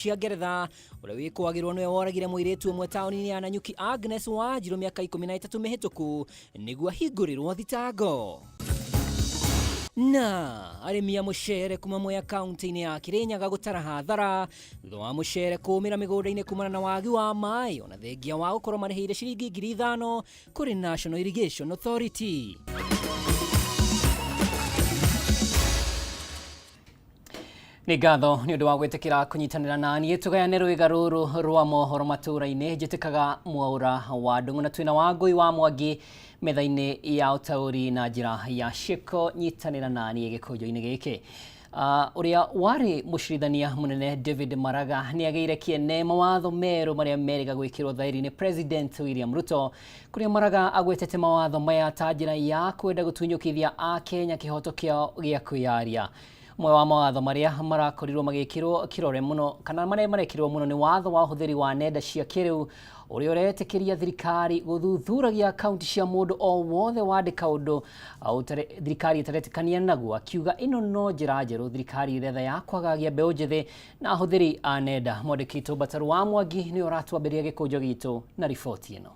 Cia Ngeretha ũrĩa wĩkũagĩrwo nĩwe woragire mũirĩtu ũmwe taũni-inĩ ya Nanyuki Agnes Wanjiru mĩaka 13 mĩhĩtũku nĩguo ahingũrĩrwo thitango. Na arĩmi a mũcere kuma Mwea kaunti-inĩ ya Kirinyaga gũtara hathara thutha wa mũcere kũũmĩra mĩgũnda-inĩ kumana na wagi wa maĩ ona thengia wa gũkorwo marĩhĩire ciringi 5,000 kũrĩ National Irrigation Authority. Nĩ ngatho nĩ ũndũ wa gwĩtĩkĩra kũnyitanĩra na niĩ tũgayane rwĩga rũrũ rwa mohoro matũũra-inĩ. Njĩtĩkaga Mwaũra wa Ndũng'ũ na twĩna Wangũi wa Mwangi metha-inĩ ya ũtaũri na njĩra ya ciĩko. Nyitanĩra na niĩ gĩkũnjo-inĩ gĩkĩ. Ũrĩa warĩ mũcirithania mũnene David Maraga nĩ agĩire kĩene mawatho merũ marĩa merĩga gwĩkĩrwo thaĩri nĩ President William Ruto, kũrĩa Maraga agwetete mawatho maya ta njĩra ya kwenda gũtunyũkithia Akenya kĩhoto kĩao gĩa kwĩyaria. Ũmwe wa mawatho marĩa marakorirwo magĩkĩrwo kĩrore mũno kana marĩa marekĩrwo mũno nĩ watho wa ũhũthĩri wa nenda cia kĩrĩu ũrĩa ũretĩkĩria thirikari gũthuthuragia akaunti cia mũndũ o wothe wandĩka ũndũ thirikari ĩtaretĩkania naguo, akiuga ĩno no njĩra njerũ thirikari ĩretha ya kwagagia mbeũ njĩthĩ na ahũthĩri a nenda. Mwandĩki witũ Mbataru wa Mwangi nĩwe ũratwambĩrĩria gĩkũnjo gitũ na riboti ĩno.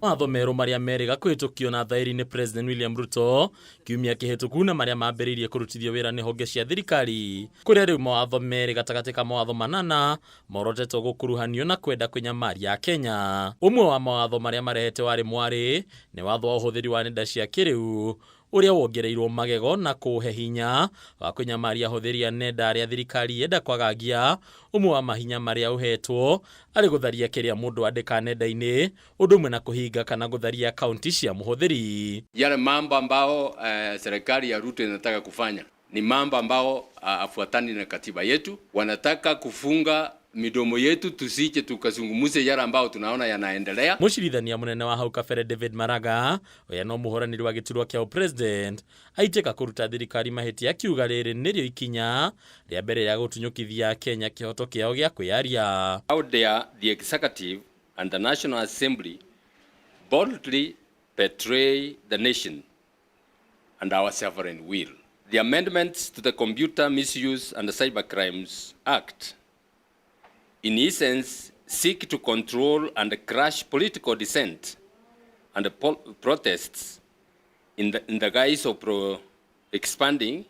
Mawatho merũ marĩa merĩga kũhĩtũkio na thaĩri nĩ President William Ruto kiumia kĩhĩtũku na marĩa mambĩrĩirie kũrutithio wĩra nĩ honge cia thirikari, kũrĩa rĩu mawatho merĩ gatagatĩ ka mawatho manana morotetwo gũkuruhanio na kwenda kwĩnyamaria Akenya. Ũmwe wa mawatho marĩa marehete warĩ mwarĩ nĩ watho wa ũhũthĩri wa nenda cia kĩrĩu ũrĩa wongereirwo magego na kũũhe hinya wa kũnyamaria ahũthĩri a nenda arĩa thirikari yenda kwagagia. Ũmwe wa mahinya marĩa ũhetwo arĩ gũtharia kĩrĩa mũndũ andĩka nenda-inĩ, ũndũ ũmwe na kũhinga kana gũtharia akaunti cia mũhũthĩri. Yale mambo ambao serikali ya Ruto inataka kufanya ni mambo ambao afuatani na katiba yetu. Wanataka kufunga midomo yetu tusije tukazungumze yale ambao tunaona yanaendelea. Mũcirithania mũnene wa hau kabere David Maraga, ũrĩa no mũhũranĩri wa gĩturwa kĩa president, aitĩka kũruta thirikari mahĩtia akiuga rĩrĩ nĩrĩo ikinya rĩa mbere rĩa gũtunyũkithia Kenya kĩhoto kĩao gĩa kwĩyaria. How dare the executive and the National Assembly boldly betray the nation and our sovereign will. The amendments to the Computer Misuse and Cybercrimes Act, in essence, seek to control and crush political dissent and protests in the guise of expanding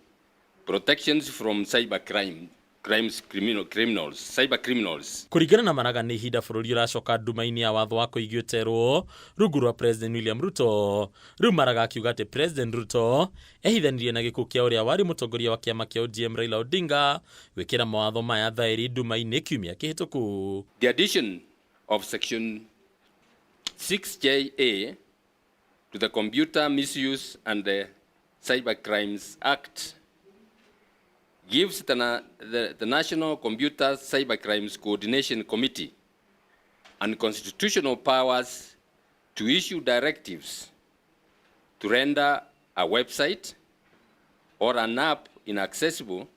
protections from cybercrime crimes, criminal, criminals, cyber criminals. Kũringana na Maraga, nĩ ihinda bũrũri ũracoka nduma-inĩ ya watho wa kũigio ũterwo rungu rwa President William Ruto. Rĩu Maraga akiuga atĩ President Ruto ehithanirie na gĩkuũ kĩa ũrĩa warĩ mũtongoria wa kĩama kĩa ODM Raila Odinga gwĩkĩra mawatho maya thaĩri nduma-inĩ kiumia kĩhĩtũku. The addition of section 6JA to the Computer Misuse and the Cyber Crimes Act gives the National Computer Cybercrimes Coordination Committee unconstitutional powers to issue directives to render a website or an app inaccessible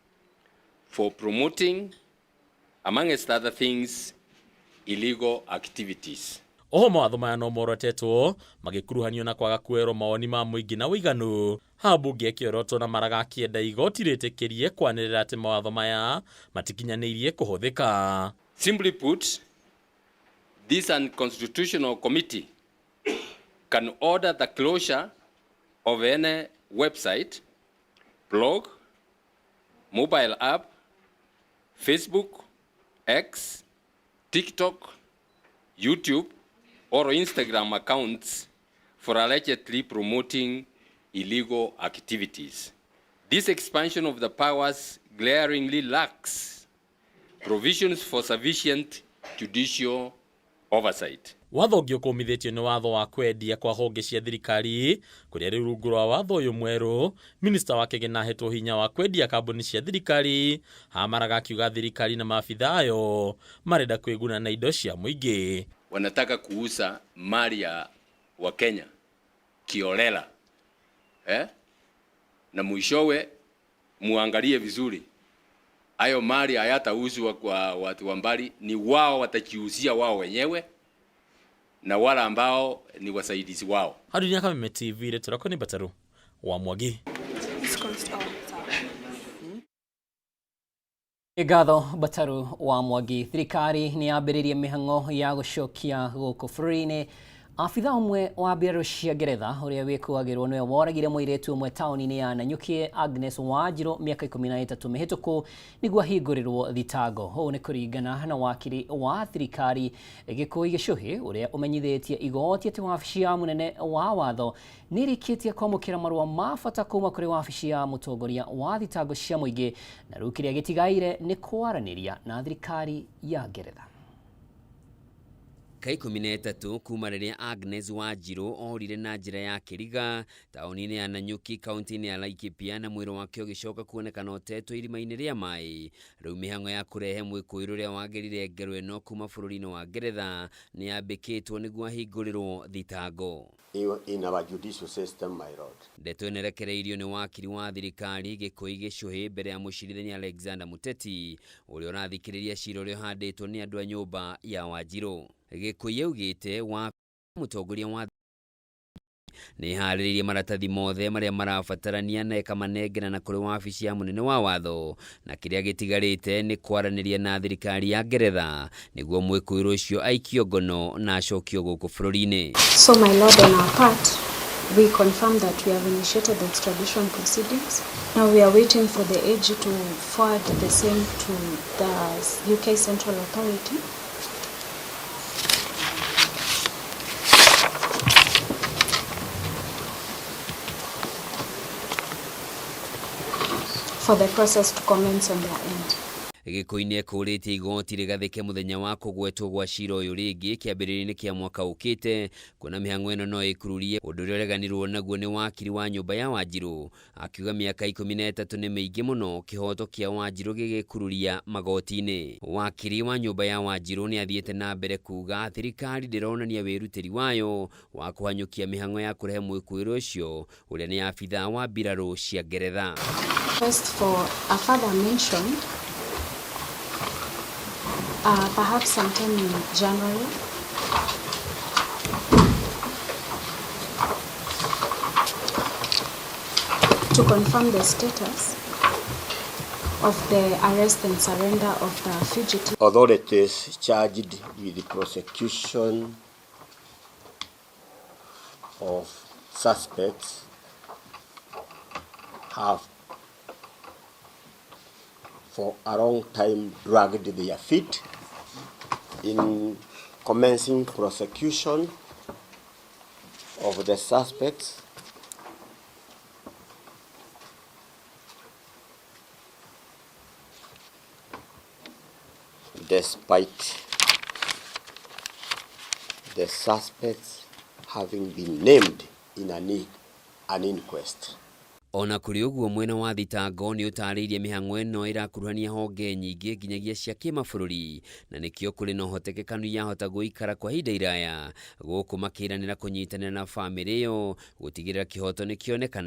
for promoting, amongst other things, illegal activities. Oho mawatho maya no morotetwo magĩkuruhanio na kwaga kuoerwo mawoni ma mũingĩ na ũiganu. Haha mbunge ĩkĩorotwo na Maraga akĩenda igoti rĩtĩkĩrie kwanĩrĩra atĩ mawatho maya matikinyanĩirie kũhũthĩka. Simply put, this unconstitutional committee can order the closure of any website, blog, mobile app, Facebook, X, TikTok, YouTube, or Instagram accounts for allegedly promoting illegal activities. This expansion of the powers glaringly lacks provisions for sufficient judicial oversight. Watho ũngĩ ũkũmithĩtio nĩ watho wa kwendia kwa honge cia thirikari, kũrĩa rĩu rungu rwa watho ũyũ mwerũ minista wa kĩgĩna ahetwo hinya wa kwendia kambuni cia thirikari. Haha Maraga akiuga thirikari na maabitha ayo marenda kwĩguna na indo cia mũingĩ. Wanataka kuuza mali ya Wakenya kiholela, eh? Na mwishowe muangalie vizuri, hayo mali hayatauzwa kwa watu wa mbali, ni wao watajiuzia wao wenyewe na wale ambao ni wasaidizi wao. Harunia Kameme TV, rĩtwa nĩ Mbataru wa Mwangi. Ngatho Bataru wa Mwangi. Thirikari nĩ yambĩrĩirie mĩhang'o ya gũcokia gũkũ bũrũri-inĩ abitha ũmwe wa mbirarũ cia Ngeretha ũrĩa wĩkũagĩrwo nĩwe woragire mũirĩtu ũmwe taũni-inĩ ya Nanyuki Agnes Wanjiru mĩaka 13 mĩhĩtũku nĩguo ahingũrĩrwo thitango. Ũũ nĩ kũringana na wakiri wa thirikari Gĩkũi Gĩcũhĩ ũrĩa ũmenyithĩtie igoti atĩ wabici ya mũnene wa watho nĩ ĩrĩkĩtie kwamũkĩra marũa ma bata kuma kũrĩ wabici ya mũtongoria wa thitango cia mũingĩ na rĩu kĩrĩa gĩtigaire nĩ kwaranĩria na thirikari ya Ngeretha. Ka 13 kuma rĩrĩa Agnes Wanjiru orire na njĩra ya kĩriga taũni-inĩ ya Nanyuki kaunti-inĩ ya Laikipia na mwĩrĩ wake ũgĩcoka kuonekana ũtetwo irima-inĩ rĩa maĩ. Rĩu mĩhang'o ya kũrehe mwĩkũĩrwo ũrĩa wagerire ngero ĩno kuma bũrũri-inĩ wa Ngeretha nĩ yambĩkĩtwo nĩguo ahingũrĩrwo thitango. In our judicial system, my lord. Ndeto ĩno ĩrekereirio nĩ wakiri wa thirikari Gĩkũi Gĩcũhĩ mbere ya mũcirithania Alexander Muteti ũrĩa ũrathikĩrĩria cira ũrĩa ũhandĩtwo nĩ andũ a nyũmba ya Wanjiru. Gĩkũi augĩte wa mũtongoria wa nĩ ĩharĩrĩirie maratathi mothe marĩa marabatarania na ĩkamanengera na kũrĩ wabici ya mũnene wa watho na kĩrĩa gĩtigarĩte nĩ kwaranĩria na thirikari ya Ngeretha nĩguo mwĩkũĩrwo ũcio aikio ngono na acokio gũkũ bũrũri-inĩ. So, my lord, on our part, we confirm that we have initiated the extradition proceedings. Now we are waiting for the AG to forward the same to the UK Central Authority. For the process to commence on their end. Gĩkũi nĩ ekũrĩtie igoti rĩgathĩke mũthenya wa kũgwetwo gwa cira ũyũ rĩngĩ kĩambĩrĩria-inĩ kĩa mwaka ũkĩte kuona mĩhang'o ĩno no ĩkururie ũndũ ũrĩa ũreganirwo naguo nĩ wakiri wa nyũmba ya Wanjiru akiuga mĩaka 13 nĩ mĩingĩ mũno kĩhoto kĩa Wanjiru gĩgĩkururia magoti-inĩ. Wakiri wa nyũmba ya Wanjiru nĩ athiĩte na mbere kuga thirikari ndĩronania wĩrutĩri wayo wa kũhanyũkia mĩhang'o ya kũrehe mwĩkũĩrwo ũcio ũrĩa nĩ abithaa wa mbirarũ cia Ngeretha. First, for a further mention, perhaps sometime in January, to confirm the status of the arrest and surrender of the fugitive. Authorities charged with the prosecution of suspects have for a long time dragged their feet in commencing prosecution of the suspects. Despite the suspects having been named in an inquest. Ona kũrĩ ũguo mwena wa thitango nĩ ũtarĩirie mĩhang'o ĩno ĩrakuruhania honge nyingĩ nginyagia cia kĩmabũrũri na nĩkĩo kũrĩ na ũhotekekanu yahota gũikara kwa ihinda iraya gũkũ makĩranĩra kũnyitanĩra na bamĩrĩ ĩyo gũtigĩrĩra kĩhoto nĩ kĩonekana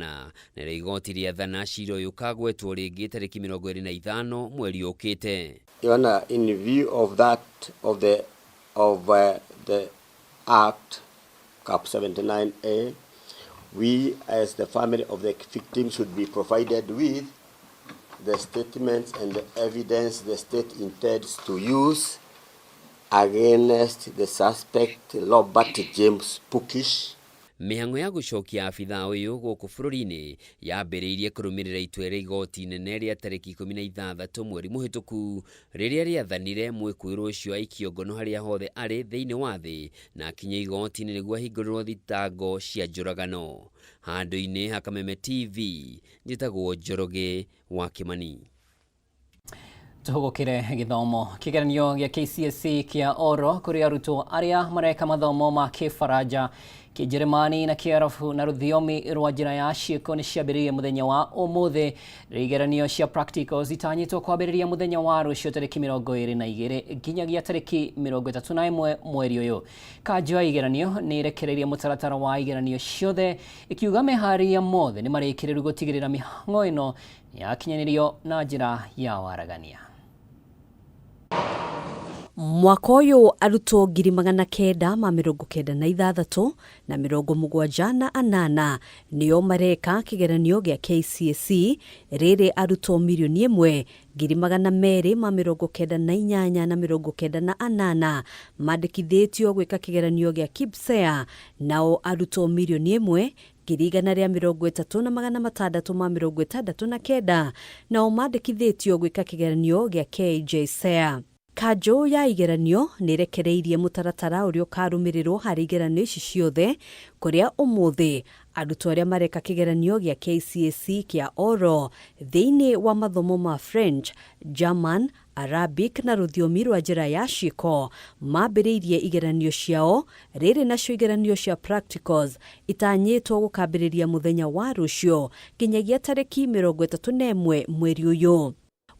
na rĩrĩa igoti rĩathana cira ũyũ ũkagwetwo rĩngĩ tarĩki 25 mweri ũkĩte. Your in view of that of the of the Act Cap 79A, we as the family of the victim should be provided with the statements and the evidence the state intends to use against the suspect Robert James Pukish. Mĩhang'o ya gũcokia abithaa ũyũ gũkũ bũrũri-inĩ yambĩrĩirie kũrũmĩrĩra itua rĩa igoti inene rĩa tarĩki 16 mweri mũhĩtũku rĩrĩa rĩathanire mwĩkũĩrwo ũcio aikio ngono harĩa hothe arĩ thĩinĩ wa thĩ na akinye igoti-inĩ nĩguo ahingũrĩrwo thitango cia njũragano. Handũ-inĩ ha Kameme TV njĩtagwo Njoroge wa Kĩmani. Tuhugukire githomo kigeranio gĩa KCSE kĩa oro kũrĩ arutwo arĩa mareka mathomo ma kĩfaranja kĩnjeremani na kĩarabu na rũthiomi rwa njĩra ya ciĩko nĩ ciambĩrĩirie mũthenya wa ũmũthĩ. Igeranio cia practicals itanyĩtwo kwambĩrĩria mũthenya wa rũciũ tarĩki 22 nginyagia tarĩki 31 mweri ũyũ. Kanjũ ya igeranio nĩ ĩrekereirie mũtaratara wa igeranio ciothe ĩkiuga meharĩria mothe nĩ marĩkĩrĩru gũtigĩrĩra mĩhang'o ĩno nĩ yakinyanĩrio na njĩra ya waragania. Mwaka ũyũ arutwo 996,708 nĩo mareka kĩgeranio gĩa KCSE, rĩrĩ arutwo 1,298,098 mandĩkithĩtio gwĩka kĩgeranio gĩa KPSEA, nao arutwo 1,130,669 nao mandĩkithĩtio gwĩka kĩgeranio gĩa KJSEA. Kanjũ ya igeranio nĩ ĩrekereirie mũtaratara ũrĩa ũkarũmĩrĩrwo harĩ igeranio ici ciothe, kũrĩa ũmũthĩ arutwo arĩa mareka kĩgeranio gĩa KCSE kĩa oro thĩinĩ wa mathomo ma French, German, Arabic na rũthiomi rwa njĩra ya ciĩko mambĩrĩirie igeranio ciao, rĩrĩ nacio igeranio cia practicals itanyĩtwo gũkambĩrĩria mũthenya wa rũciũ nginyagia tarĩki 31 mweri ũyũ.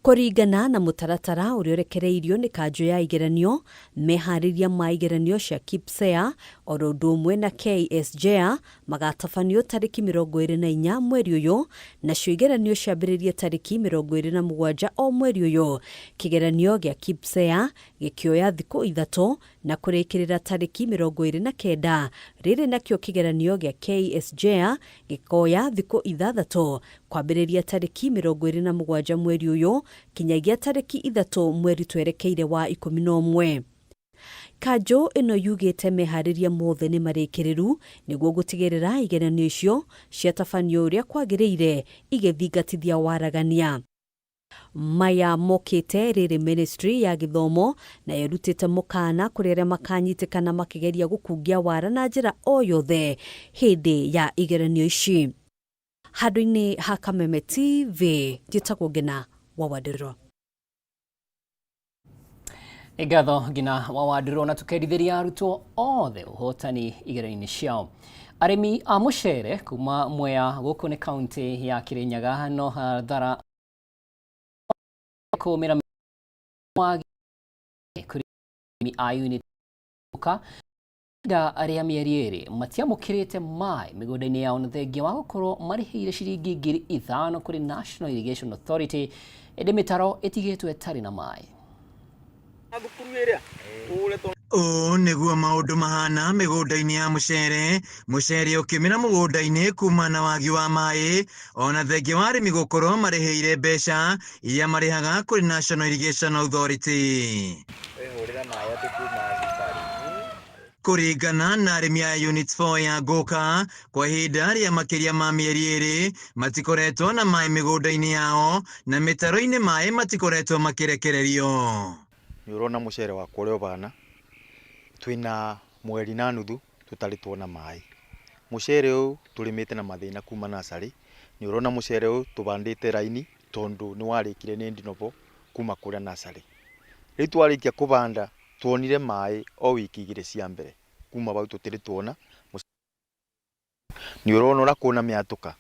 Kũringana na mũtaratara ũrĩa ũrekereirio nĩ kanjũ ya igeranio, meharĩria ma igeranio cia KPSEA oro ũndũ ũmwe na KSJA magatabanio tarĩki 24 mweri ũyũ, nacio igeranio ciambĩrĩrie tarĩki 27 o mweri ũyũ. Kĩgeranio gĩa KPSEA gĩkĩoya thikũ 3 na kũrĩkĩrĩra tarĩki 29, rĩrĩ nakĩo kĩgeranio gĩa KSJA gĩkoya thikũ 6 kwambĩrĩria tarĩki 27 mweri ũyũ kinyagia tarĩki 3 mweri twerekeire wa 11. Kanjũ ĩno yugĩte meharĩria mothe nĩ marĩkĩrĩru nĩguo gũtigĩrĩra igeranio icio ciatabanio ũrĩa kwagĩrĩire igĩthingatithia waragania. Maya mokĩte rĩrĩ ministry ya gĩthomo na ĩrutĩte mũkana kũrĩ arĩa makanyitĩkana makĩgeria gũkungia wara na njĩra o yothe hĩndĩ ya igeranio ici. Handũ-inĩ ha Kameme TV, njĩtagwo Ngina wa Wandirũ. Nĩ ngatho Ngina wa Wandirũ, na tũkendithĩria arutwo othe ũhotani igeranio-inĩ ciao. Arĩmi a mũcere kuma Mwea gũkũ nĩ kaunti ya Kirinyaga no hathara kũmĩra wagi kũrĩ arĩmi a unit ka ihinda rĩa mĩeri 2 matiamũkĩrĩte maĩ mĩgũnda-inĩ yao na thengia wa gũkorwo marĩhĩire ciringi 5,000 kũrĩ National Irrigation Authority, ĩndĩ mĩtaro ĩtigĩtwo ĩtarĩ na maĩ. Ũũ nĩguo maũndũ mahana mĩgũnda-inĩ ya mũcere, mũcere ũkĩmera mũgũnda-inĩ kuma na wagi wa maĩ, ona thengia wa arĩmi gũkorwo marĩhĩire mbeca iria marĩhaga kũrĩ National Irrigation Authority. Kũringana na arĩmi a Unit 4 ya Ngũka, kwa ihinda rĩa makĩria ma mĩeri 2 matikoretwo na maĩ mĩgũnda-inĩ yao na mĩtaro-inĩ maĩ matikoretwo makĩrekererio. Nĩ ũrona mũcere wakwa ũrĩa ũbana, twĩna mweri na nuthu tũtarĩ tuona maĩ. Mũcere ũyũ tũrĩmĩte na mathĩna kuma nursery, nĩ ũrona mũcere ũyũ tũbandĩte raini tondũ nĩ warĩkire nĩ ndinobo kuma kũrĩa nursery. Rĩu twarĩkia kũbanda tuonire maĩ o wiki 2 cia mbere, kuma bau tũtirĩ tuona. Nĩ ũrona ũrĩa kwĩna mĩatũka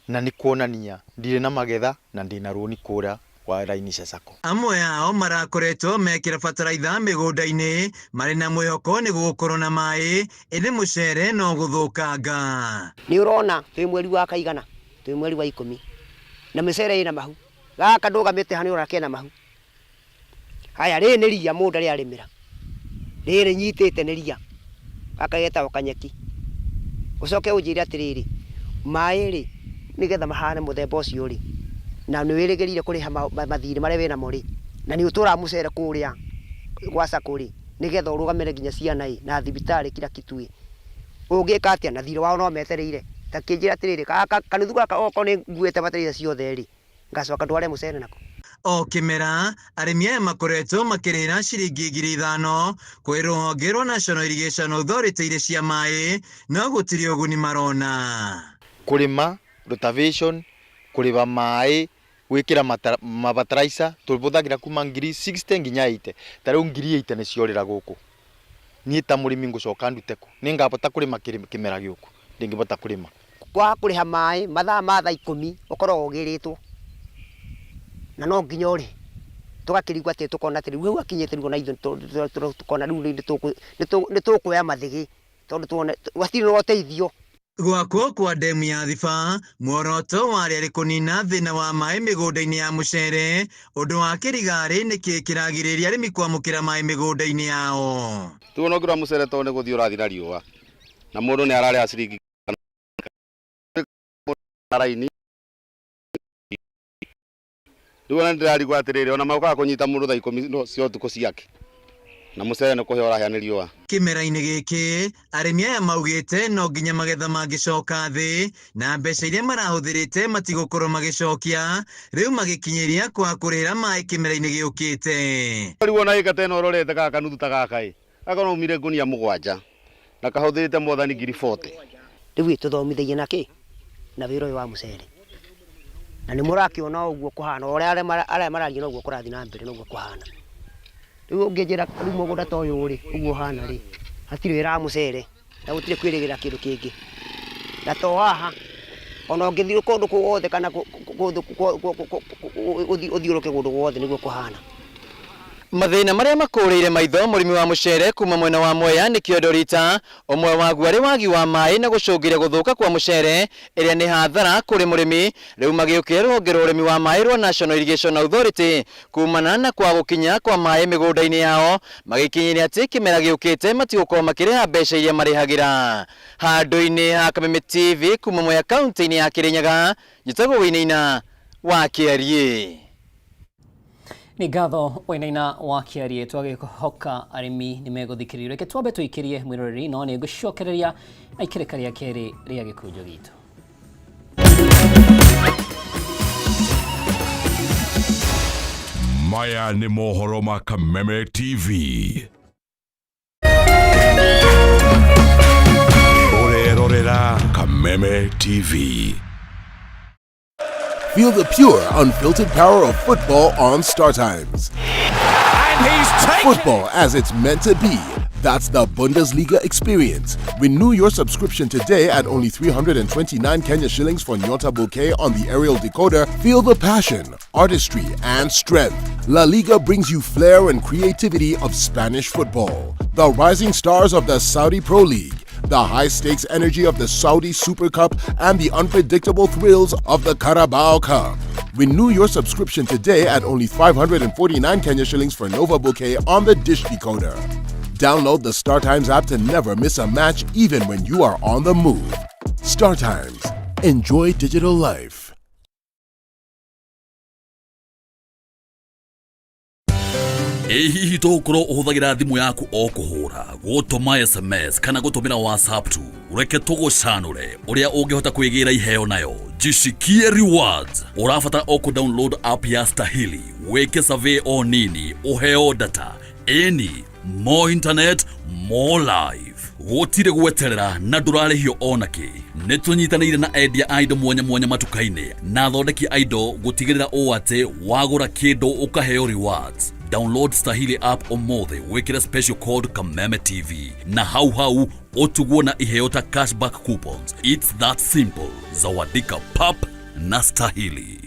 na nĩ kuonania ndirĩ na magetha na ndĩna rũni kũrĩa wa raini cia Sacco. Amwe ao marakoretwo mekĩra bataraitha mĩgũnda-inĩ marĩ na mwĩhoko nĩ gũgũkorwo na maĩ, ĩndĩ mũcere no gũthũkanga. Nĩ ũrona twĩ mweri wa kaigana, twĩ mweri wa 10 na mĩcere ĩna mahu. Gaka ndũgamĩte haha nĩ ũrona kena mahu. Haya, rĩrĩ nĩ ria mũndũ arĩa arĩmĩra, rĩrĩ nyitĩte nĩ ria, gaka getagwo kanyeki. Ũcoke ũnjĩre atĩrĩrĩ, maĩ rĩ, nĩgetha mahane mũthemba ũcio rĩ, na nĩ wĩrĩgĩrĩire kũrĩha mathirĩ marĩa wĩnamo rĩ, na nĩ ũtũraga mũcere kũrĩa gwa Sacco rĩ, nĩgetha ũrũgamĩre nginya ciana ĩ, na thibitarĩ kila kitu ĩ, ũngĩka atĩa na thirĩ wao no metereire? Ta kĩnjĩre atĩrĩrĩ, gaka kanuthu gaka okorwo nĩ nguĩte bataraitha ciothe rĩ, ngacoka ndware mũcere nako. O kĩmera, arĩmi aya makoretwo makĩrĩhĩra ciringi 5,000 kwĩ rũhonge rwa National Irrigation Authority iria cia maĩ, no gũtirĩ ũguni marona. Kũrĩma, rotavation, kũrĩba maĩ, gwĩkĩra mabataraitha, tũbũthagĩra kuma 60,000 nginya 80. Ta rĩu 80,000 nĩciorĩra gũkũ. Niĩ ta mũrĩmi ngũcoka ndute kũ? Nĩngabota kũrĩma kĩmera gĩũku, ndingĩbota kũrĩma. Kwaga kũrĩha maĩ mathaa ma thaa 10 ũkoragwo ũgĩrĩtwo, na no nginya ũrĩhe. Tũgakĩrigwo atĩ tũkona atĩ rĩu hau akinyĩte rĩu ona ithuĩ tũkona rĩu nĩ tũkuoya mathĩgĩ tondũ tuone hatirĩ na ũteithio. Gwakwo kwa ndemu ya Thiba, muoroto warĩ arĩ kũnina thĩna wa maĩ mĩgũnda-inĩ ya mũcere. Ũndũ wa kĩrigarĩ nĩkĩ kĩragirĩrĩria arĩmi kwamũkĩra maĩ mĩgũnda-inĩ yao. Rĩu ona ũngĩrora mũcere tondũ nĩ gũthiĩ ũrathiĩ na riũa na mũndũ nĩ ararĩha ciringi raini. Rĩu ona nĩndĩrarigwo atĩrĩrĩ, ona mokaga kũnyita mũndũ thaa ikũmi cia ũtukũ ciake na mũcere nĩ kũhĩa ũrahĩa nĩ riũa. Kĩmera-inĩ gĩkĩ, arĩmi aya maugĩte no nginya magetha mangĩcoka thĩ na mbeca iria marahũthĩrĩte matigũkorwo magĩcokia, rĩu magĩkinyĩria kwaga kũrĩhĩra maĩ kĩmera-inĩ gĩũkĩte. Rĩu ona ĩka ta ĩno ũrorete gaka kanuthu ta gaka ĩ, gaka no umire ngũnia mũgwanja na kahũthĩrĩte mwathani ngiri 40. Rĩu ĩ tũthomithagia na kĩ? Na wĩra ũyũ wa mũcere. Na nĩ mũrakĩona ũguo kũhana, ũrĩa arĩa mararia noguo kũrathiĩ na mbere noguo kũhana. Rĩu ũngĩnjĩra rĩu mũgũnda ta ũyũ rĩ, ũguo ũhana rĩ, hatirĩ wĩra wa mũcere na gũtirĩ kwĩrĩgĩrĩra kĩndũ kĩngĩ. Na to haha, ona ũngĩthiĩ kũndũ guothe kana ũthiũrũke kũndũ guothe nĩguo kũhana. Mathĩna marĩa makũrĩire maitho mũrĩmi wa mũcere kuma mwena wa Mwea nĩ kĩondo rita, ũmwe waguo arĩ wagi wa maĩ na gũcũngĩrĩria gũthũka kwa mũcere ĩrĩa nĩ hathara kũrĩ mũrĩmi. Rĩu magĩũkĩra rũhonge rwa ũrĩmi wa maĩ rwa National Irrigation Authority kumana na kwaga gũkinya kwa maĩ mĩgũnda-inĩ yao, magĩkinyĩria atĩ kĩmera gĩũkĩte matigũkorwo makĩrĩha mbeca iria marĩhagĩra. Handũ-inĩ ha Kameme TV kuma Mwea kaunti-inĩ ya Kĩrĩnyaga, njĩtagwo Wainaina wa Kĩariĩ. Nĩ ngatho Wainaina wa Kĩariĩ, twagĩhoka arĩmi nĩ megũthikĩrĩrio. Reke twambe tũikĩrie mwĩroreri, no nĩ ngũcokereria na ikĩrĩka rĩa kerĩ rĩa gĩkũnjo gitũ. Maya nĩ mohoro ma Kameme TV. Ũrerorera Kameme TV. Feel the pure, unfiltered power of football on StarTimes. And he's taken Football as it's meant to be. That's the Bundesliga experience. Renew your subscription today at only 329 Kenya shillings for Nyota Bouquet on the aerial decoder. Feel the passion, artistry, and strength. La Liga brings you flair and creativity of Spanish football. The rising stars of the Saudi Pro League, the high-stakes energy of the Saudi Super Cup, and the unpredictable thrills of the Carabao Cup. Renew your subscription today at only 549 Kenya shillings for Nova Bouquet on the Dish Decoder. Download the StarTimes app to never miss a match, even when you are on the move. StarTimes. Enjoy digital life. Ĩ hihi to ũkorwo ũhũthagĩra thimũ yaku o kũhũra, gũtũma SMS kana gũtũmĩra WhatsApp tu? Reke tũgũcanũre ũrĩa ũngĩhota kwĩgĩra iheo nayo. Jishikie Rewards. Ũrabatara o kũ-download app ya Stahili, wĩke survey o nini, ũheo data. Ĩni, more internet, more life. Gũtirĩ gweterera na ndũrarĩhio ona kĩ. Nĩ tũnyitanĩire na endia a indo mwanya mwanya matuka-inĩ na athondeki a indo gũtigĩrĩra ũũ atĩ wagũra kĩndũ ũkaheo rewards. Download Stahili app ũmũthĩ wĩkĩre special code Kameme TV na hau hau ũtugwo na iheo ta cashback coupons. It's that simple. Zawadika pap na Stahili.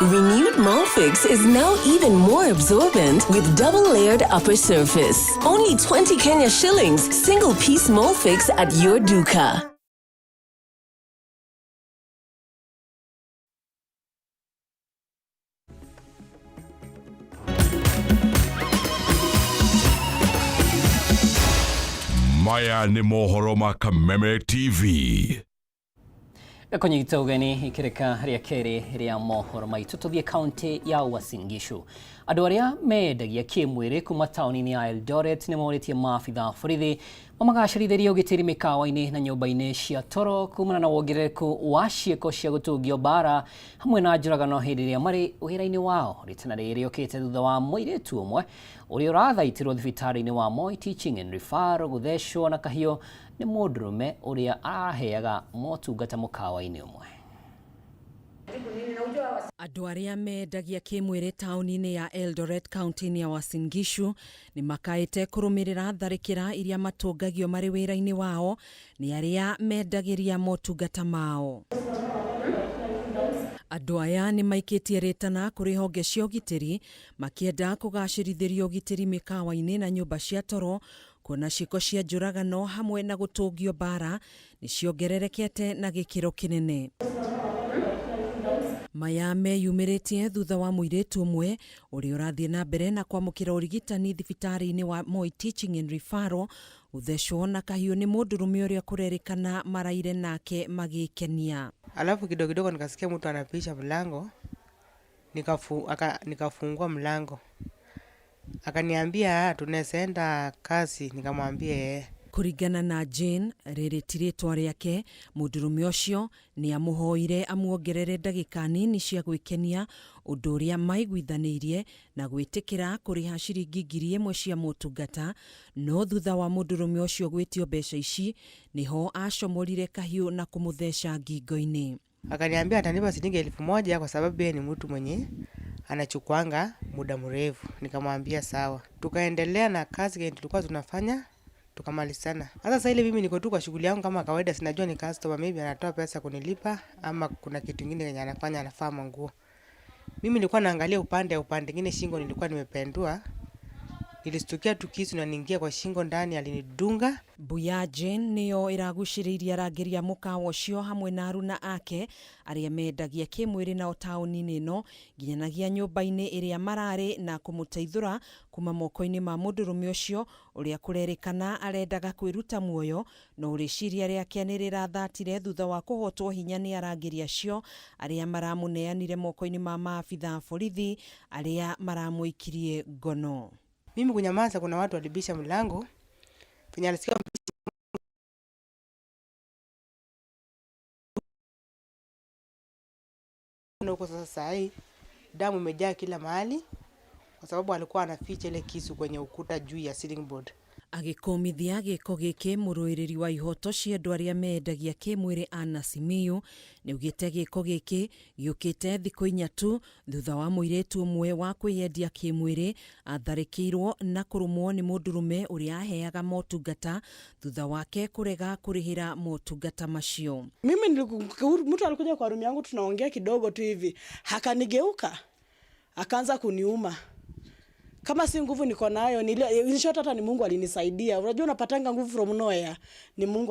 Renewed Molfix is now even more absorbent with double-layered upper surface. Only 20 Kenya shillings, single-piece Molfix at your duka. Maya nĩ mohoro ma Kameme TV. Kũnyita ũgeni ikĩrĩka rĩa kerĩ rĩa mohoro maitũ, tũthiĩ kaunti ya Uasin Gishu. Andũ arĩa mendagia kĩmwĩrĩ kuma taũni-inĩ ya Eldoret nĩ morĩtie maabitha a borithi mamagacĩrithĩrie ũgitĩri mĩkawa-inĩ na nyũmba-inĩ cia toro kumana na wongerereku wa ciĩko cia gũtũngio mbara hamwe na njũragano hĩndĩ ĩrĩa marĩ wĩra-inĩ wao. Rĩtana rĩrĩ rĩũkĩte thutha wa mũirĩtu ũmwe ũrĩa ũrathaitĩrwo thibitarĩ-inĩ wa Moi Teaching and Referral gũthecwo na kahiũ nĩ mũndũrũme ũrĩa araheaga motungata mũkawa-inĩ ũmwe. Andũ arĩa mendagia kĩmwĩrĩ taũni-inĩ ya Eldoret kaunti-inĩ ya Uasin Gishu nĩ makaĩte kũrũmĩrĩra tharĩkĩra iria matũngagio marĩ wĩra-inĩ wao nĩ arĩa mendagĩria motungata mao. Andũ aya nĩ maikĩtie rĩtana kũrĩ honge cia ũgitĩri makĩenda kũgacĩrithĩrio ũgitĩri mĩkawa-inĩ na nyũmba cia toro, kuona ciĩko cia njũragano hamwe na gũtũngio mbara nĩ ciongererekete na gĩkĩro kĩnene. Maya meyumĩrĩtie thutha wa mũirĩtu ũmwe ũrĩa ũrathiĩ na mbere na kwamũkĩra ũrigitani thibitarĩ-inĩ wa Moi Teaching and Referral gũthecwo na kahiũ nĩ mũndũrũme ũrĩa kũrerĩkana maraire nake magĩkenia. Alafu kidogo kidogo nikasikia mtu anapisha mlango, nikafungua mlango, akaniambia tunaweza enda kazi, nikamwambia eh. Kũringana na Jane, rĩrĩ ti rĩtwa rĩake, mũndũrũme ũcio nĩ amũhoire amuongerere ndagĩka nini cia gwĩkenia, ũndũ ũrĩa maiguithanĩirie na gwĩtĩkĩra kũrĩha ciringi 1,000 cia motungata, no thutha wa mũndũrũme ũcio gwĩtio mbeca ici nĩho acomorire kahiũ na kũmũtheca ngingo-inĩ. Akaniambia atanipa shilingi 1,000 kwa sababu yeye ni mtu mwenye anachukuanga muda mrefu. Nikamwambia sawa. Tukaendelea na kazi yenye tulikuwa tunafanya, tukamalizana. Hata sasa ile mimi niko tu kwa shughuli yangu kama kawaida, sinajua ni customer, maybe anatoa pesa kunilipa ama kuna kitu kingine yenye anafanya, anafaa manguo. Mimi nilikuwa naangalia upande mwingine, shingo nilikuwa nimependua. Nilistukia tu kisu na niingia kwa shingo ndani, alinidunga. Mbuya Jane nĩyo ĩragucĩrĩirie arangĩri a mũkawa ũcio hamwe na aruna ake arĩa mendagia kĩmwĩrĩ nao taũni-inĩ ĩno nginyanagia nyũmba-inĩ ĩrĩa mararĩ na kũmũteithũra kuma moko-inĩ ma mũndũrũme ũcio ũrĩa kũrerĩkana arendaga kwĩruta muoyo, no rĩciria rĩake nĩ rĩrathatire thutha wa kũhotwo hinya nĩ arangĩri acio arĩa maramũneanire moko-inĩ ma maabitha a borithi arĩa maramũikirie ngono. Mimi kunyamaza, kuna watu walibisha mlango penye alisikia huko. Sasa sahi damu imejaa kila mahali kwa sababu alikuwa anaficha ile kisu kwenye ukuta juu ya ceiling board. Agĩkũmithia gĩko gĩkĩ, mũrũĩrĩri wa ihoto cia andũ arĩa mendagia kĩmwĩrĩ Anna Simiyu nĩaugĩte gĩko gĩkĩ gĩũkĩte thikũ inya tu thutha wa mũirĩtu ũmwe wa kwĩyendia kĩmwĩrĩ atharĩkĩirwo na kũrũmwo nĩ mũndũrũme ũrĩa aheaga motungata thutha wake kũrega kũrĩhĩra motungata macio. Mimi mtu alikuja kwa room yangu, tunaongea kidogo tu hivi, akanigeuka akaanza kuniuma. Kama si nguvu niko nayo, in short hata ni Mungu alinisaidia. Unajua unapatanga nguvu from nowhere, ni Mungu.